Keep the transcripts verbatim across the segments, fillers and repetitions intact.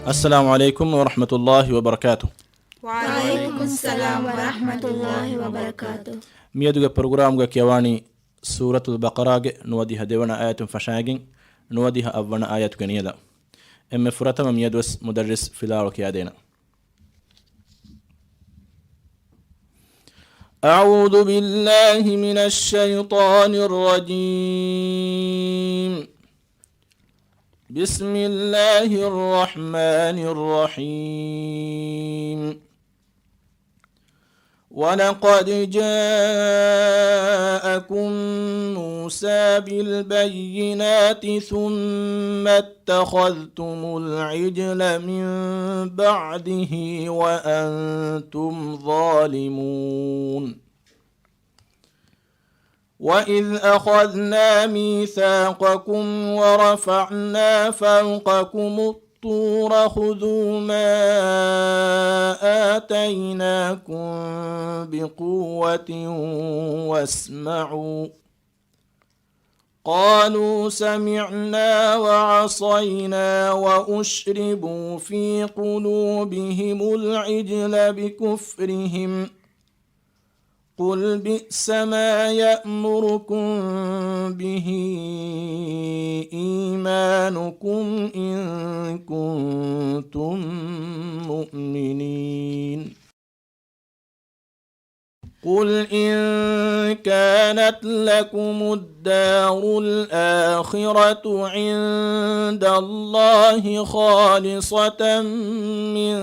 އައްސަލާމު ޢަލައިކުމް ވަރަޙްމަތުﷲި ވަބަރަކާތު. ވަޢަލައިކުމުއްސަލާމް ވަރަޙްމަތުﷲި ވަބަރަކާތު. މިއަދުގެ ޕްރޮގްރާމްގަ ކިޔަވާނީ ސޫރަތުލް ބަޤަރާގެ ނުވަދިހަ ދެވަނަ އާޔަތުން ފަށާގެން ނުވަދިހަ އަށްވަނަ އާޔަތުގެ ނިޔަލަށް. އެންމެ ފުރަތަމަ މިއަދުވެސް މުދައްރިސް ފިލާވަޅު ކިޔާދޭނަން. أعوذ بالله من الشيطان الرجيم. بسم الله الرحمن الرحيم. ولقد جاءكم موسى بالبينات ثم اتخذتم العجل من بعده وأنتم ظالمون. وإذ أخذنا ميثاقكم ورفعنا فوقكم الطور خذوا ما آتيناكم بقوة واسمعوا. قالوا سمعنا وعصينا وأشربوا في قلوبهم العجل بكفرهم. قل بئس ما يأمركم به إيمانكم إن كنتم مؤمنين. قل إن كانت لكم الدار الآخرة عند الله خالصة من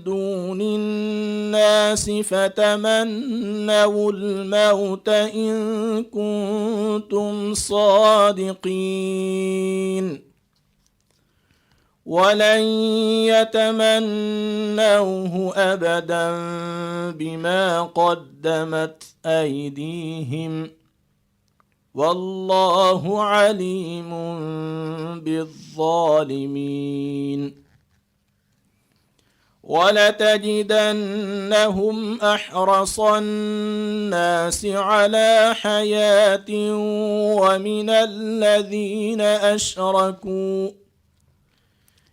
دون الناس فتمنوا الموت إن كنتم صادقين. ولن يتمنوه أبدا بما قدمت أيديهم والله عليم بالظالمين. ولتجدنهم أحرص الناس على حياة ومن الذين أشركوا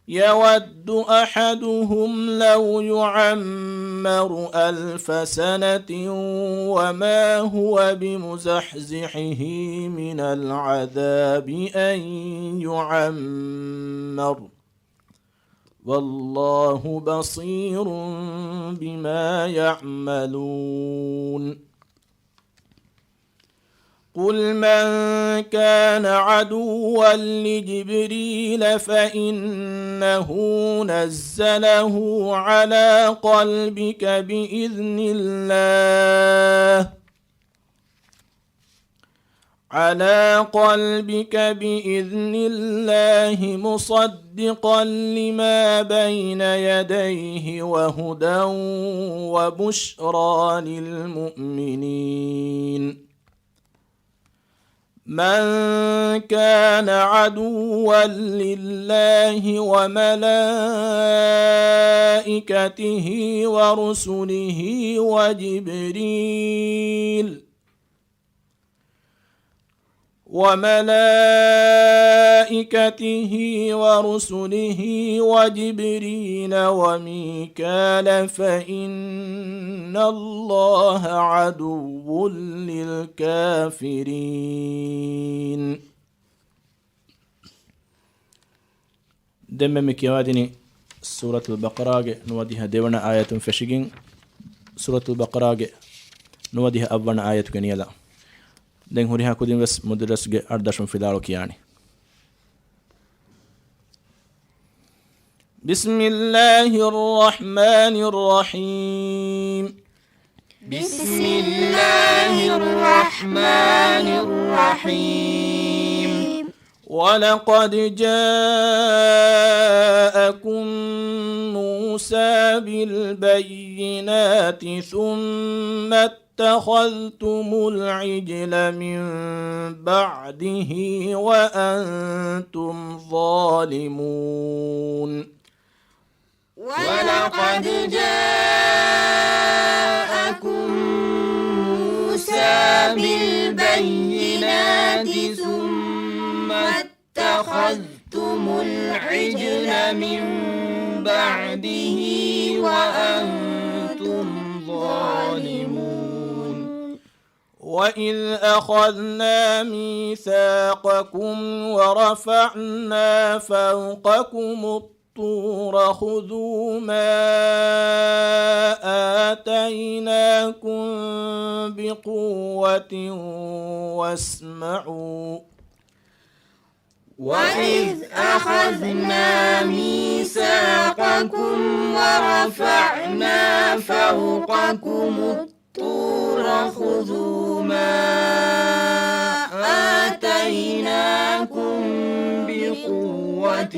يود أحدهم لو يعمر ألف سنة وما هو بمزحزحه من العذاب أن يعمر والله بصير بما يعملون. قل من كان عدوا لجبريل فإنه نزله على قلبك بإذن الله على قلبك بإذن الله مصدقا لما بين يديه وهدى وبشرى للمؤمنين. من كان عدوا لله وملائكته ورسله وجبريل وملائكته ورسله وجبريل وميكال فإن الله عدو للكافرين. ދެންމެ މި ކިޔަވާދިނީ ސޫރަތުލް ބަޤަރާގެ ނުވަދިހަ ދެވަނަ އާޔަތުން ފެށިގެން، ސޫރަތުލް ބަޤަރާގެ ނުވަދިހަ އަށްވަނަ އާޔަތުގެ ނިޔަލަށް. ދެން ހުރިހާ ކުދިން ވެސް މުދައްރިސްގެ އަރިދަށުން ފިލާވަޅު ކިޔާނީ. بسم الله الرحمن الرحيم. بسم الله الرحمن الرحيم. ولقد جاءكم موسى بالبينات ثم اتخذتم العجل من بعده وأنتم ظالمون. ولقد جاءكم موسى بالبينات ثم اتخذتم العجل من بَعْدِهِ وَأَنْتُمْ ظَالِمُونَ. وَإِذْ أَخَذْنَا مِيثَاقَكُمْ وَرَفَعْنَا فَوْقَكُمُ الطُّورَ خُذُوا مَا آتَيْنَاكُمْ بِقُوَّةٍ وَاسْمَعُوا. وَإِذْ أَخَذْنَا مِيثَاقَكُمْ وَرَفَعْنَا فَوْقَكُمُ الطُّورَ خُذُوا مَا آتَيْنَاكُمْ بِقُوَّةٍ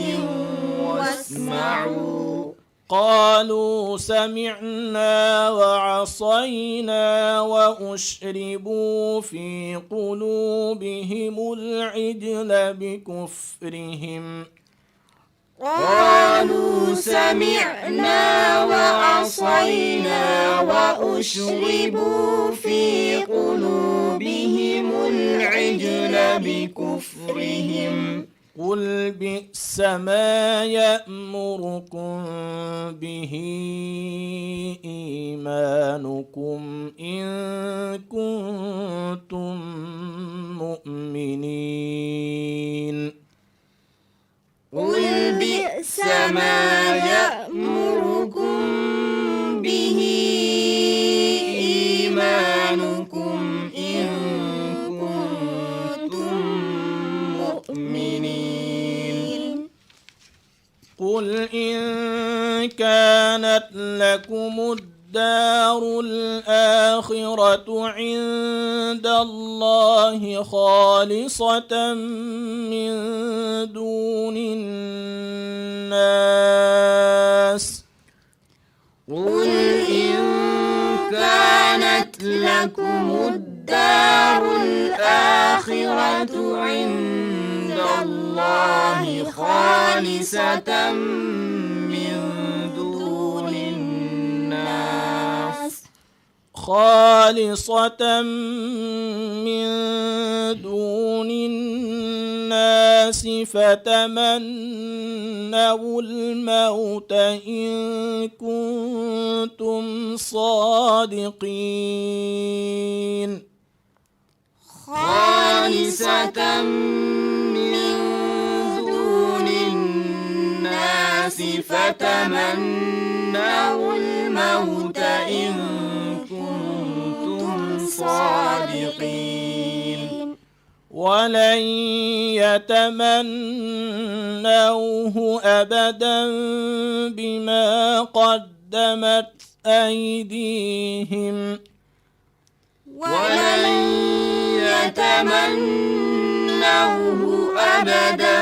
وَاسْمَعُوا. قَالُوا سَمِعْنَا وَعَصَيْنَا وَأُشْرِبُوا فِي قُلُوبِهِمُ الْعِجْلَ بِكُفْرِهِمْ. قَالُوا سَمِعْنَا وَعَصَيْنَا وَأُشْرِبُوا فِي قُلُوبِهِمُ الْعِجْلَ بِكُفْرِهِمْ. قُلْ بِئْسَ مَا يَأْمُرُكُم بِهِ إِيمَانُكُمْ إِن كُنتُم مُّؤْمِنِينَ. قُلْ بِئْسَ مَا يَأْمُرُكُم بِهِ إِيمَانُكُمْ إِن كُنتُم مُّؤْمِنِينَ. قُلْ إِن كَانَتْ لَكُمُ الدَّارُ الْآخِرَةُ عِندَ اللَّهِ خَالِصَةً مِّن دُونِ النَّاسِ، قُلْ إِن كَانَتْ لَكُمُ الدَّارُ الْآخِرَةُ عِندَ اللَّهِ خَالِصَةً مِّن دُونِ النَّاسِ، خَالِصَةً مِّن دُونِ النَّاسِ فَتَمَنَّوُا الْمَوْتَ إِن كُنتُمْ صَادِقِينَ. خَالِصَةً مِّن دُونِ النَّاسِ فَتَمَنَّوُا الْمَوْتَ إِن كُنتُمْ صَادِقِينَ. وَلَن يَتَمَنَّوْهُ أَبَدًا بِمَا قَدَّمَتْ أَيْدِيهِمْ، وَلَن يَتَمَنَّوْهُ أَبَدًا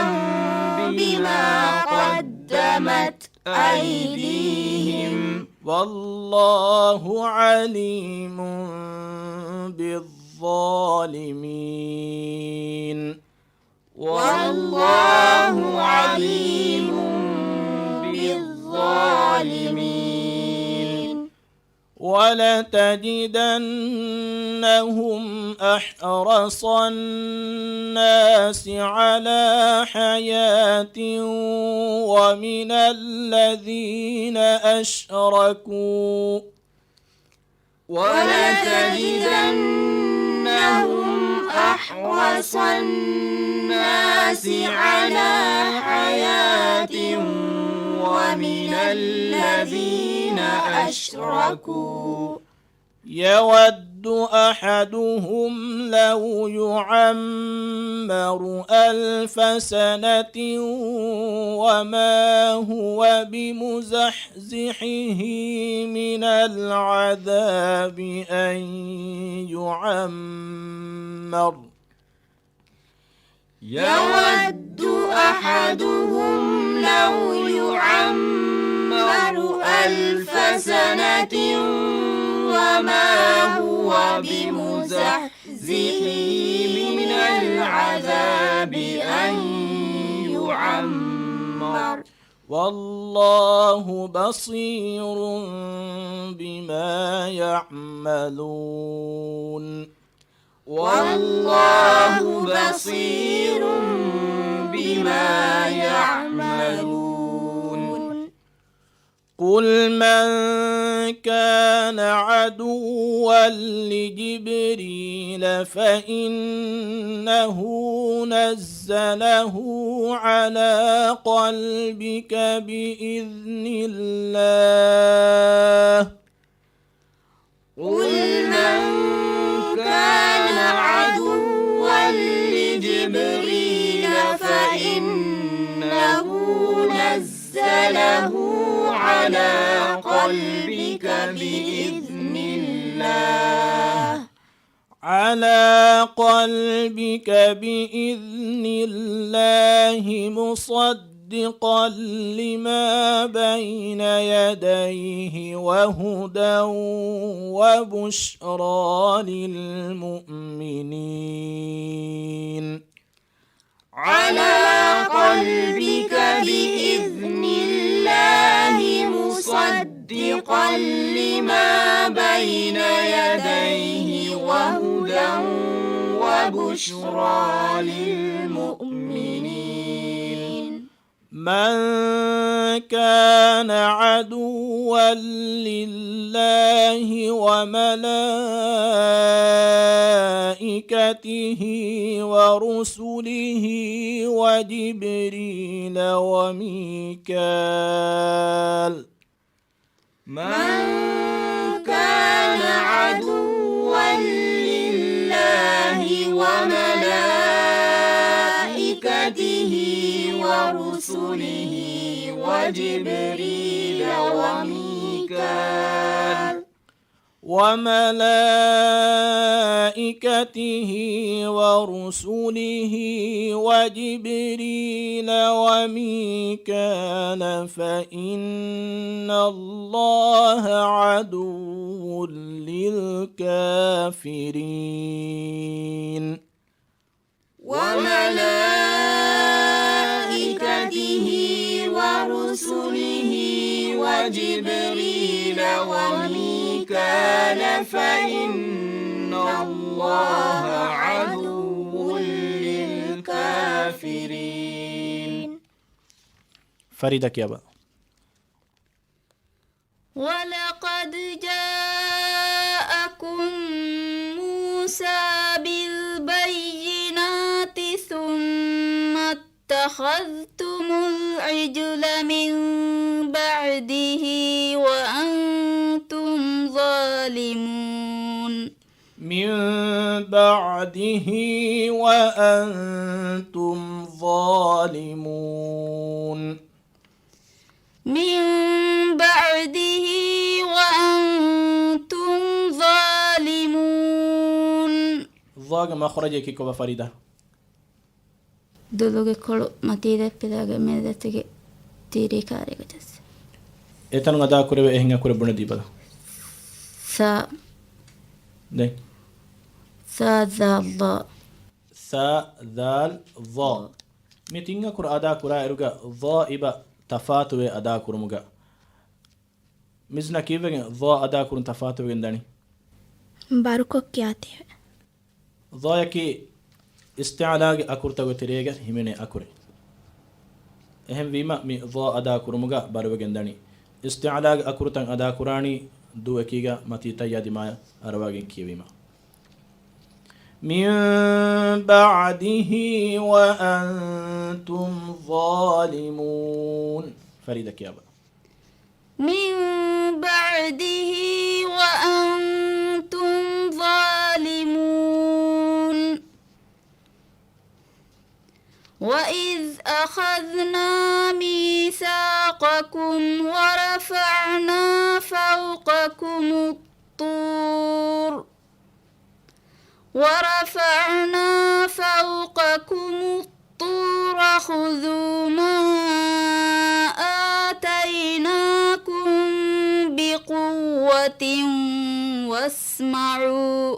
بِمَا قَدَّمَتْ أَيْدِيهِمْ، وَاللَّهُ عَلِيمٌ بِالظَّالِمِينَ. وَاللَّهُ عَلِيمٌ بِالظَّالِمِينَ. وَلَتَجِدَنَّهُمْ أَحْرَصَ النَّاسِ عَلَىٰ حَيَاةٍ وَمِنَ الَّذِينَ أَشْرَكُوا، وَلَتَجِدَنَّهُمْ أَحْرَصَ النَّاسِ عَلَىٰ حَيَاةٍ وَمِنَ الَّذِينَ أَشْرَكُوا، يَوَدُّ أَحَدُهُمْ لَوْ يُعَمَّرُ أَلْفَ سَنَةٍ وَمَا هُوَ بِمُزَحْزِحِهِ مِنَ الْعَذَابِ أَن يُعَمَّرَ، يَوَدُّ أَحَدُهُمْ لَوْ يُعَمَّرُ أَلْفَ سَنَةٍ وَمَا هُوَ بِمُزَحْزِحِهِ مِنَ الْعَذَابِ أَن يُعَمَّرَ، وَاللَّهُ بَصِيرٌ بِمَا يَعْمَلُونَ. وَاللَّهُ بَصِيرٌ بِمَا يَعْمَلُونَ. قل من كان عدوا لجبريل فإنه نزله على قلبك بإذن الله قل من كان عدوا لجبريل فإنه نزله على قلبك بإذن الله على قلبك بإذن الله مصدقا لما بين يديه وهدى وبشرى للمؤمنين على قلبك بإذن الله مصدقا لما بين يديه وهدى وبشرى للمؤمنين من كان عدوا لله وملائكته ورسله وجبريل وميكال من كان عدوا لله وملائكته ورسله وجبريل وميكال وملائكته ورسله وجبريل وميكال فإن الله عدو للكافرين وملائكته ورسله وجبريل وميكال فإن الله عدو للكافرين. ފަރީދާ ކިޔާބަލަ. ولقد جاءكم موسى بالبينات ثم اتخذتم العجل من بعده وأنتم ظالمون. من بعده وأنتم ظالمون. من بعده وأنتم ظالمون. ޟާގެ މަޚްރަޖަކީ ކޮބާ ފަރީދާ؟ ދުލުގެ ކޮޅު މަތީ ދެއްޕިލާގެ މެދު ދަތުގެ ތިރީ ކާރިގަ ޖައްސަ. އެތަނުން އަދާ ކުރެވޭ އެހެން އަކުރެއް ބުނެދީބަލަ. ސާ. ދެން. ސާ ޒާ ޟާ. ސާ ޛާލް ޡާ. މި ތިން އަކުރު އަދާ ކުރާ އިރުގަ ޟާ އިބަ ތަފާތުވެ އަދާ ކުރުމުގަ މިޒްނާ ކީއްވެގެން ޟާ އަދާ ކުރުން ތަފާތުވެގެން ދަނީ؟ ބަރުކޮށް ކިޔާތީވެ. ޟާޔަކީ އިސްތިޢުލާގެ އަކުރުތަކުގެ ތެރޭގަ ހިމެނޭ އަކުރެއް. އެހެންވީމަ މި ޟާ އަދާ ކުރުމުގަ ބަރުވެގެން ދަނީ. އިސްތިޢުލާގެ އަކުރުތައް އަދާ ކުރާނީ ދޫ އެކީގަ މަތީ ތައްޔާ ދިމާޔަށް އަރަވާގެން ކިޔެވީމަ. من بعده وأنتم ظالمون. ފަރީދާ ކިޔާބަލަ. من بعده وأنتم ظالمون. وإذ أخذنا ميثاقكم ورفعنا فوقكم الطور ورفعنا فوقكم الطور خذوا ما آتيناكم بقوة واسمعوا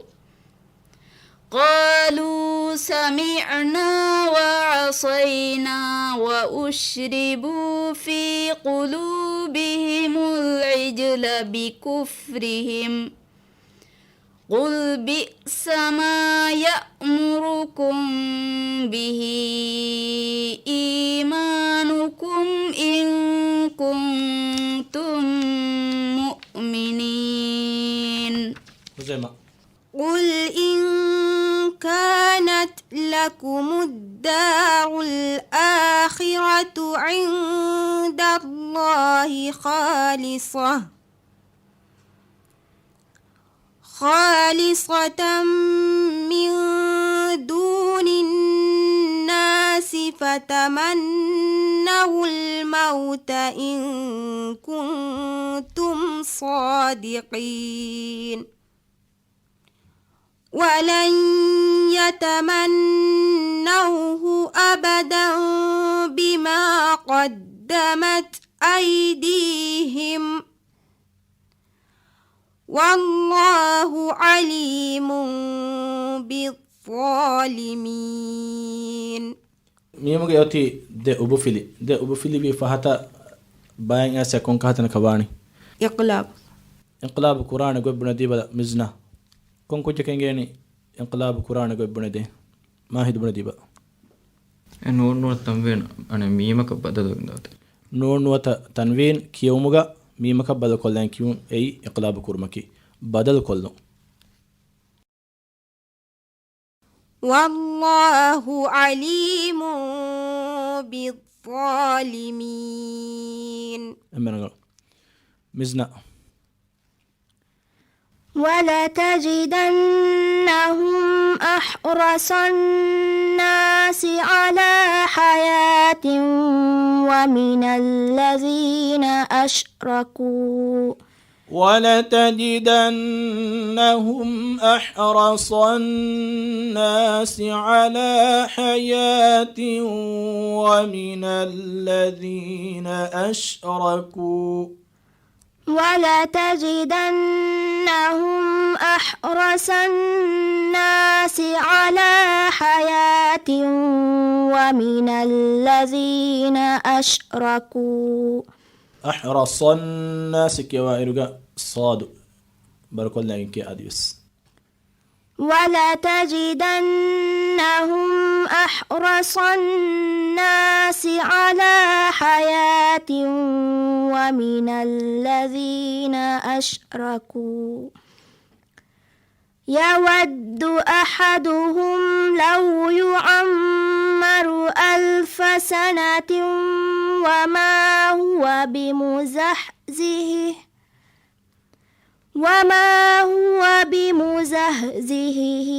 قالوا سمعنا وعصينا وأشربوا في قلوبهم العجل بكفرهم قل بئس ما يأمركم به إيمانكم إن كنتم قل إن كانت لكم الدار الآخرة عند الله خالصة، خالصة من دون الناس فتمنوا الموت إن كنتم صادقين. ولن يتمنوه أبدا بما قدمت أيديهم والله عليم بالظالمين. މީމުގެ އޮތީ ދެ އުބުފިލި. ދެ އުބުފިލިވި ފަހަތަށް ބައެއް އައިސް ކޮން ކަހަލަ ތަނަކަށް ވާނީ؟ އިންޤިލާބު. އިންޤިލާބު ކުރާނެ ގޮތް ބުނެދީބަލަ މިޒްނާ. ކޮން ކުއްޖަކަށް އެނގޭނީ އިންޤިލާބު ކުރާނެ ގޮތް ބުނެދޭން؟ މާހިދު ބުނެދީބަ. އެ ނޫން ނުވަތަ ތަންވީން އަނެއް މީމަކަށް ބަދަލުވެގެން ދާތީ. ނޫން ނުވަތަ ތަންވީން ކިޔެވުމުގަ މީމަކަށް ބަދަލުކޮށްލަން ކިޔުން އެއީ އިންޤިލާބު ކުރުމަކީ. ބަދަލުކޮށްލުން. والله عليم بالظالمين. އެންމެ ރަނގަޅު. މިޒްނާ. ولتجدنهم أحرص الناس على حياة ومن الذين أشركوا ولتجدنهم أحرص الناس على حياة ومن الذين أشركوا ولتجدنهم أحرص الناس على حياة ومن الذين أشركوا أحرص الناس ކިޔަވާއިރުގަ ޞާދު ބަރުކޮށްލަން އެނގި އަދިވެސް. ولتجدنهم أحرص الناس على حياة ومن الذين أشركوا يود أحدهم لو يعمر ألف سنة وما هو بمزحزحه وما هو بمزحزحه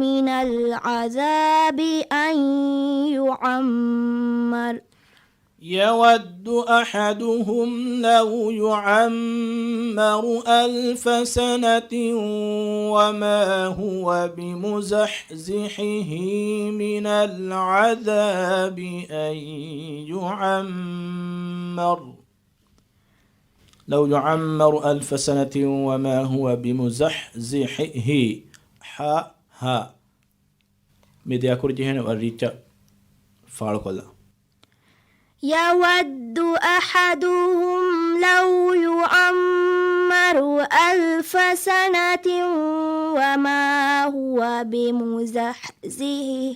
من العذاب أن يعمر يود أحدهم لو يعمر ألف سنة وما هو بمزحزحه من العذاب أن يعمر لو يعمر ألف سنة وما هو بمزحزحه. ހ، ހ. މި ދެ އަކުރު ޖެހޭނެ ވަރަށް ރީއްޗަށް ފާޅުކޮށްލާ. يود أحدهم لو يعمر ألف سنة وما هو بمزحزحه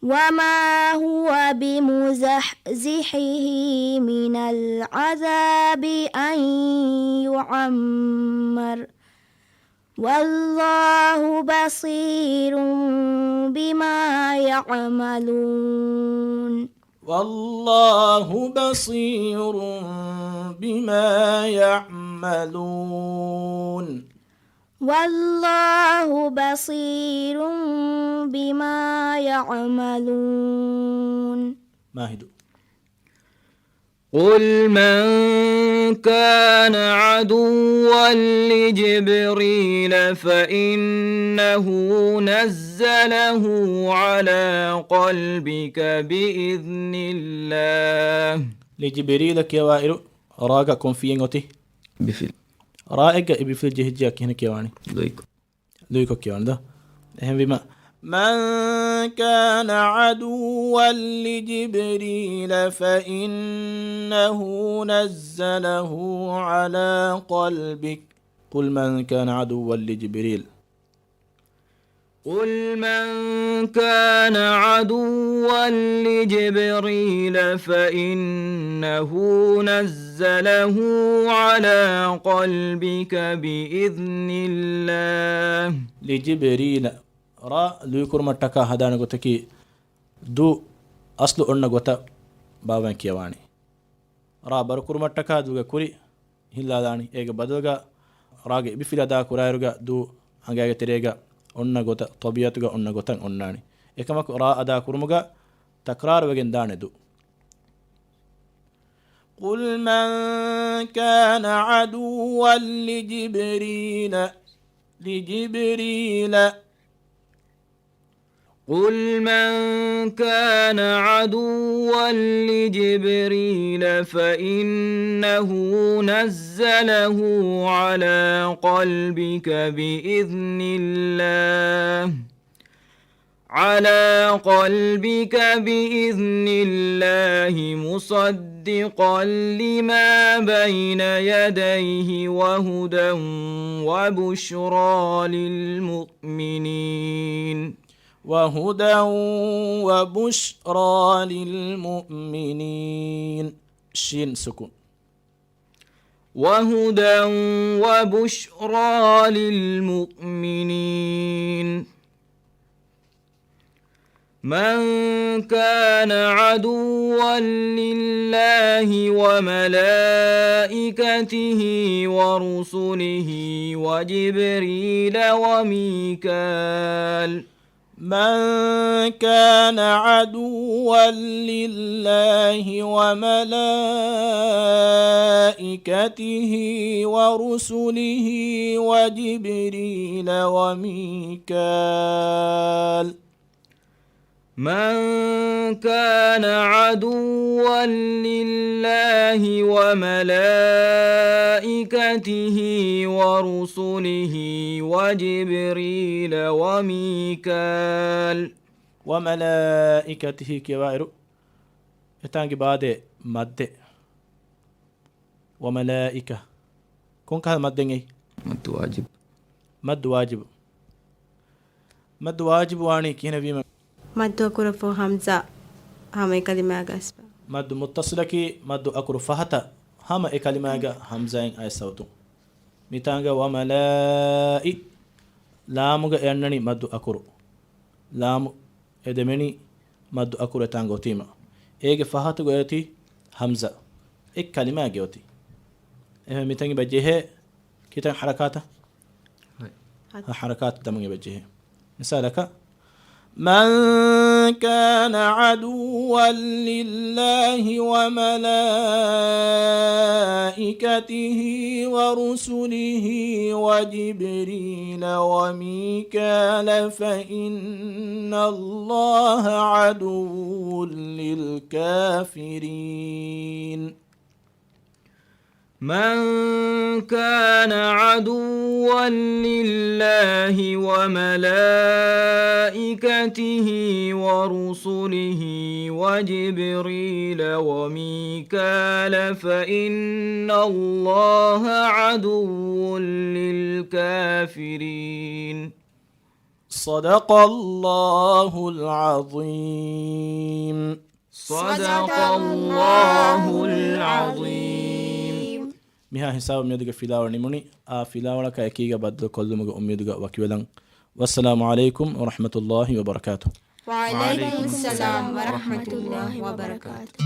وما هو بمزحزحه من العذاب أن يعمر والله بصير بما يعملون والله بصير بما يعملون والله بصير بما يعملون. މާހިދު. قل من كان عدوا لجبريل فإنه نزله على قلبك بإذن الله. ލިޖިބްރީލަ ކިޔަވާއިރު، ރާގަ ކޮން ފިޔެއް އޮތީ؟ ބިފިލް. ރާއެއްގަ އިބިފިލް ޖެހިއްޖެޔާ ކިހިނެއް ކިޔަވާނީ؟ ލުއިކޮށް. ލުއިކޮށް ކިޔަވާނެ ދޯ؟ އެހެންވީމަ، من كان عدوا لجبريل فإنه نزله على قلبك. قل من كان عدوا لجبريل. قل من كان عدوا لجبريل فإنه نزله على قلبك بإذن الله. ލިޖިބްރީލަ، ރާ ލުއިކުރުމަށްޓަކާ ހަދާނެ ގޮތަކީ ދު އަސްލު އޮންނަ ގޮތަށް ބާވަން ކިޔަވާނީ. ރާ ބަރުކުރުމަށްޓަކާ ދުގެ ކުރި ހިއްލާލާނީ. އޭގެ ބަދަލުގަ ރާގެ އިބިފިލް އަދާ ކުރާއިރުގަ ދު އަނގައިގެ ތެރޭގަ އޮންނަ ގޮތަށް، ޠަބީޢަތުގަ އޮންނަ ގޮތަށް އޮންނާނީ. އެކަމަކު ރާ އަދާ ކުރުމުގަ ތަކްރާރުވެގެން ދާނެ ދު. قل من كان عدوا لجبريل، لجبريل. قل من كان عدوا لجبريل فإنه نزله على قلبك بإذن الله، على قلبك بإذن الله مصدقا لما بين يديه وهدى وبشرى للمؤمنين. وهدى وبشرى للمؤمنين. شين سكون. وهدى وبشرى للمؤمنين. من كان عدوا لله وملائكته ورسله وجبريل وميكال. من كان عدوا لله وملائكته ورسله وجبريل وميكال. من كان عدوا لله وملائكته ورسله وجبريل وميكال. وملائكته ކިޔަވާއިރު، އެތާނގެ ބާދޭ މައްދެއް. ވަމަލާއިކަ. ކޮންކަހަލަ މައްދެއް އެއީ؟ މައްދު ވާޖިބު. މައްދު ވާޖިބު. މައްދު ވާޖިބު ވާނީ ކިހިނެއްވީމަ؟ މައްދު އަކުރަށްފަހު ހަމްޒާ ހަމަ އެ ކަލިމާގަ އައިސްފަ. މައްދު މުއްތަޞިލަކީ މައްދު އަކުރު ފަހަތަށް ހަމަ އެ ކަލިމާގަ ހަމްޒާއިން އައިސް ސައުތު. މިތާނގަ ވަމަލާއި، ލާމުގަ އެ އަންނަނީ މައްދު އަކުރު. ލާމު އެ ދެމެނީ މައްދު އަކުރު އެތާނގަ އޮތީމަ، އޭގެ ފަހަތުގަ އޮތީ ހަމްޒާ. އެއް ކަލިމާގެ އޮތީ. އެހެން މިތަން އެބަ ޖެހޭ ކިތަން ޙަރަކާތަށް؟ ހަތް. ހަ، ޙަރަކާތު ދަމުން އެބަ ޖެހޭ. މިސާލަކަށް، من كان عدوا لله وملائكته ورسله وجبريل وميكال فإن الله عدو للكافرين. من كان عدوا لله وملائكته ورسله وجبريل وميكال فإن الله عدو للكافرين. صدق الله العظيم. صدق الله العظيم. މިހާ ހިސާބު މިއަދުގެ ފިލާވަޅު ނިމުނީ. އާ ފިލާވަޅަކާ އެކީގަ ބައްދަލު ކޮށްލުމުގެ އުއްމީދުގަ ވަކިވެލަން. والسلام عليكم ورحمة الله وبركاته. وعليكم السلام ورحمة الله وبركاته.